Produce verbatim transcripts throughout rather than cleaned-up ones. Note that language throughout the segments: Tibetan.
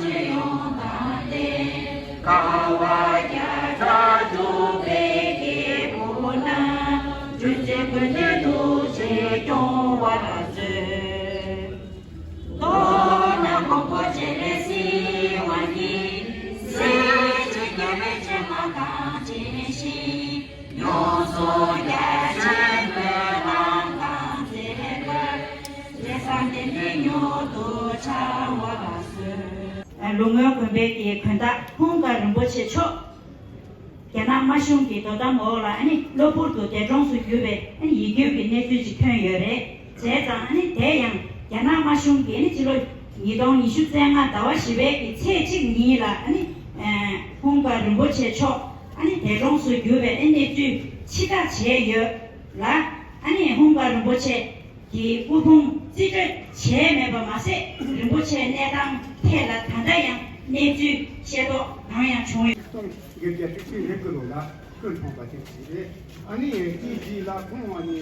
ཡོངས་དང་ལྡན། དཀའ་བ་བརྒྱ་ཕྲག་སྒྲུབ་པའི་སྐྱེས་བུ་རྣམས། རྒྱུད་བརྩེ་ཀུན་ནས་ཐུགས་རྗེས་སྐྱོང་བར་མཛོད། མདོར་ན་མགོན་པོ་སྤྱན་རས་གཟིགས་དབང་གིས། སྲས་བཅས་རྒྱལ་བའི་སྤྱན་སྔར་གང་མཁྱེན་ཞིང་། ཡོངས་སུ་རྒྱ་ཆེན་པོའི་ལམ་ཁྱད་མཛད་པར། རྗེ་བསམ་གཏན་ནས་མྱུར་དུ་འཆར་བར་གསོལ། ལོ་སྔོན་དགོན་པའི་གི་དགོན་བདག་ཧཱུྃ་ཀར་རིན་པོ་ཆེ་མཆོག་རྒྱ་ནག་དམར་གཞུང་གི་དོ་དམ་འོག་ལ་ཨ་ནི་གློ་བུར་དུ་འདས་གྲོངས་སུ་གྱུར་བའི་ཨ་ནི་ཡིད་སྐྱོ་གི་གནས་ཚུལ་ཅིག་ཐོན་ཡོད་རེད། བྱས་ཙང་ཨ་ནི་དེ་ཡང་རྒྱ་ནག་དམར་གཞུང་གིས་ཨ་ནི་ཕྱི་ལོ་ཉིས་སྟོང་ཉི་ཤུ་རྩ་ལྔ་ཟླ་བ་བཞི་པའི་གི་ཚེས་གཅིག་ཉིན་ལ་ཨ་ནི་ཧཱུྃ་ཀར་རིན་པོ་ཆེ་མཆོག་ཨ་ནི་འདས་གྲོངས་སུ་གྱུར་བའི་ཨ་ནི་གནས་ཚུལ་ཕྱིར་བསྒྲགས་བྱས་ཡོད་ལ། ཨ་ནི་ཧཱུྃ་ཀར་རིན་པོ་ཆེ་གི་སྐུ་ཕུང་རྩིས་སྤྲོད་བྱས་མེད་པ་མ་ཟད། རིན་པོ་ཆེའི་གནས་སྟངས་ཐད་ལ་ད་ལྟ་ཡང་གནས་ཚུལ་ཤེས་རྟོགས་གང་ཡང་བྱུང་ཡོད། སྟོང་དགུ་བརྒྱ་དྲུག་ཅུ་རེ་དགུ་ལོ་ལ་སྐུ་འཁྲུངས་པ་དེ་རེད། ཨ་ནི་དེའི་རྗེས་ལ་ཁོང་ཨ་ནི་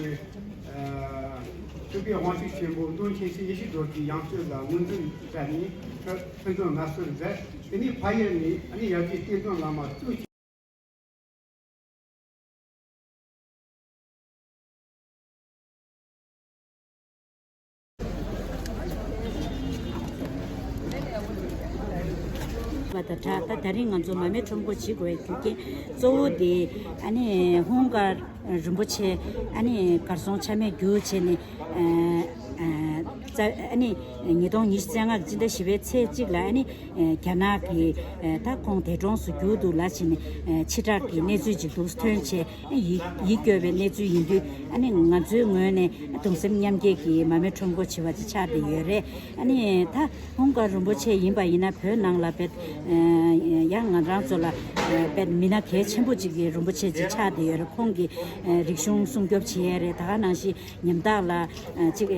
ཐུབ་པའི་དབང་ཕྱུག་ཆེན་པོ་མདོ་མཁྱེན་བརྩེ་ཡེ་ཤེས་རྡོ་རྗེའི་ཡང་སྲིད་ལ་ངོས་འཛིན་བྱས་ནས་ཕུན་ཚོགས་མངའ་གསོལ་མཛད། དེ་ནས་ཕ་ཡུལ་ནས་ཨ་ནི་ཡབ་རྗེ་བསྟན་སྒྲོན་བླ་མ་གཙོས། བ་དང་སྦྲགས། ད་ད་རིང་ང་ཚོ་མར་མེ་ཁྲོམ་སྐོར་བྱེད་དགོས་པའི་རྒྱུ་རྐྱེན་གཙོ་བོ་དེ་ཨ་ནི་ཧཱུྃ་ཀར་རིན་པོ་ཆེ་ཨ་ནི་གར་སོང་ཆ་མེད་གྱུར་བྱས་ནས་ཨ་ནི་ཉིས་སྟོང་ཉི་ཤུ་རྩ་ལྔ་སྤྱི་ཟླ་བཞི་པའི་ཚེས་གཅིག་ལ་ཨ་ནི་རྒྱ་ནག་གི་ད་ཁོང་འདས་གྲོངས་སུ་གྱུར་འདུག་ལབ་བྱས་ནས་ཕྱིར་བསྒྲགས་ཀྱི་གནས་ཚུལ་ཅིག་འདུག་ཐོན་བྱས། ཡིད་ཡིད་སྐྱོ་བའི་གནས་ཚུལ་ཡིན་དུས་ཨ་ནི་ང་ཚོའི་ངོས་ནས་གདུང་སེམས་མཉམ་སྐྱེད་ཀྱི་མར་མེ་ཁྲོམ་སྐོར་བྱེད་པ་ཅིག་ཆགས་བསྡད་ཡོད་རེད། ཨ་ནི་ད་ཧཱུྃ་ཀར་རིན་པོ་ཆེ་ཡིན་པ་ཡིན་ན་བོད་ནང་ལ་བེད་ཡང་ང་རང་ཚོ་ལ་བེད་མི་སྣ་གལ་ཆེན་པོ་ཅིག་གི་རིན་པོ་ཆེ་ཅིག་ཆགས་བསྡད་ཡོད་རེད། ཁོང་གིས་རིག་གཞུང་སྲུང་སྐྱོབ་བྱེད་ཡས་རེད། ད་ག་ནང་བཞིན་ཉམ་ཐག་ལ་ཅིག་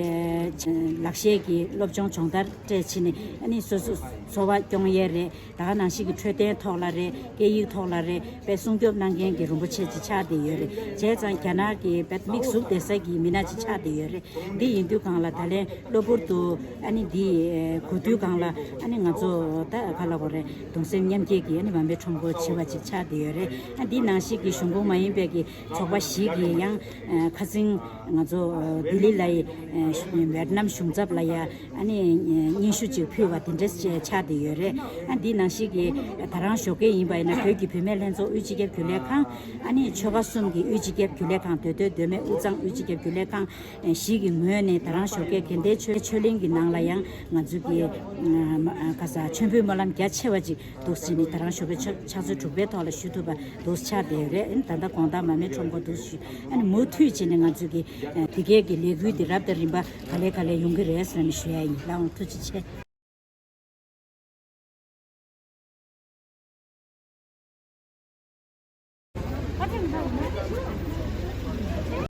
ལག་ཤེས་ཀྱི་སློབ་སྦྱོང་སྦྱོང་བརྡར་སྤྲད་བྱས་ནས་ཨ་ནི་སོ་སོ་འཚོ་བ་སྐྱོང་ཡས་རེད། ད་ག་ནང་བཞིན་གྱི་འཕྲོད་བསྟེན་ཐོག་ལ་རེད། སྐད་ཡིག་ཐོག་ལ་རེད། དཔེ་སྲུང་སྐྱོབ་གནང་མཁན་གྱི་རིན་པོ་ཆེ་ཅིག་ཆགས་བསྡད་ཡོད་རེད། བྱས་ཙང་རྒྱ་ནག་གི་བེད་མིག་ཟུག་བསྡད་ས་གི་མི་སྣ་ཅིག་ཆགས་བསྡད་ཡོད་རེད། འདི་ཡིན་དུས་སྒང་ལ་ད་ལན་གློ་བུར་དུ་ཨ་ནི་འདི་གོ་དུས་སྒང་ལ་ཨ་ནི་ང་ཚོ་ད་ག་ལ་གོ་རེད། གདུང་སེམས་མཉམ་སྐྱེད་ཀྱི་ཨ་ནི་མར་མེ་ཁྲོམ་སྐོར་བྱེད་པ་ཅིག་ཆགས་བསྡད་ཡོད་རེད། ཨ་འདི་ནང་བཞིན་གྱི་གཞུང་ཁོངས་མ་ཡིན་པའི་གི་ཚོགས་པ་ཞིག་གིས་ཡང་ཁ་སང་ང་ཚོ་ལྡི་ལི་ལ་ཡི་ཝེད་ནམ་གཞུང་ཚབ་ལ་ཡ། ཨ་ནི་སྙན་ཞུ་ཅིག་ཕུལ་བ་དེ་འདྲ་ཅིག་ཆགས་བསྡད་ཡོད་རེད། ཨ་འདི་ནང་བཞིན་གྱི་ད་རང་ཞོགས་ཀས་ཡིན་པ་ཡིན་ན་བོད་ཀྱི་བུད་མེད་ལྷན་ཚོགས་དབུས་སྤྱི་ཁྱབ་རྒྱུན་ལས་ཁང་། ཨ་ནི་ཆོལ་ཁ་གསུམ་གྱི་དབུས་སྤྱི་ཁྱབ་རྒྱུན་ལས་ཁང་། མདོ་སྟོད་མདོ་སྨད་དབུས་གཙང་དབུས་སྤྱི་ཁྱབ་རྒྱུན་ལས་ཁང་བཞི་གི་ངོས་ནས་ད་རང་ཞོགས་ཀས་དགེ་ལྡན་ཆོས་ཆོས་གླིང་གི་ནང་ལ་ཡང་ང་ཚོ་གི་ཁ་ས་མཆོད་འབུལ་སྨོན་ལམ་རྒྱ་ཆེ་བ་ཅིག་འདུག་ཟིན་ནས་ད་རང་ཞོགས་པའི་ཕྱག་ཕྱག་ཚོད་དྲུག་པའི་ཐོག་ལ་ཞུ་ཐུབ་པ་འདུག་ཆགས་བསྡད་ཡོད་རེད། ཨ་ནི་ད་ལྟ་དགོང་དག་མར་མེ་ཁྲོམ་སྐོར་འདུག་ཞུ། ཨ་ནི་མུ་མཐུད་བྱས་ནས་ང་ཚོ་གི་དེ་གའི་གི་ལས་འགུལ་འདི་རབ་དང་རིམ་པ་ག་ལེ་ག་ལེ་ཡོང་གི་རེད་ཟེར་ནས་ཞུ་ཡ་ཡིན། ལགས་འོང་། ཐུགས་རྗེ་ཆེ།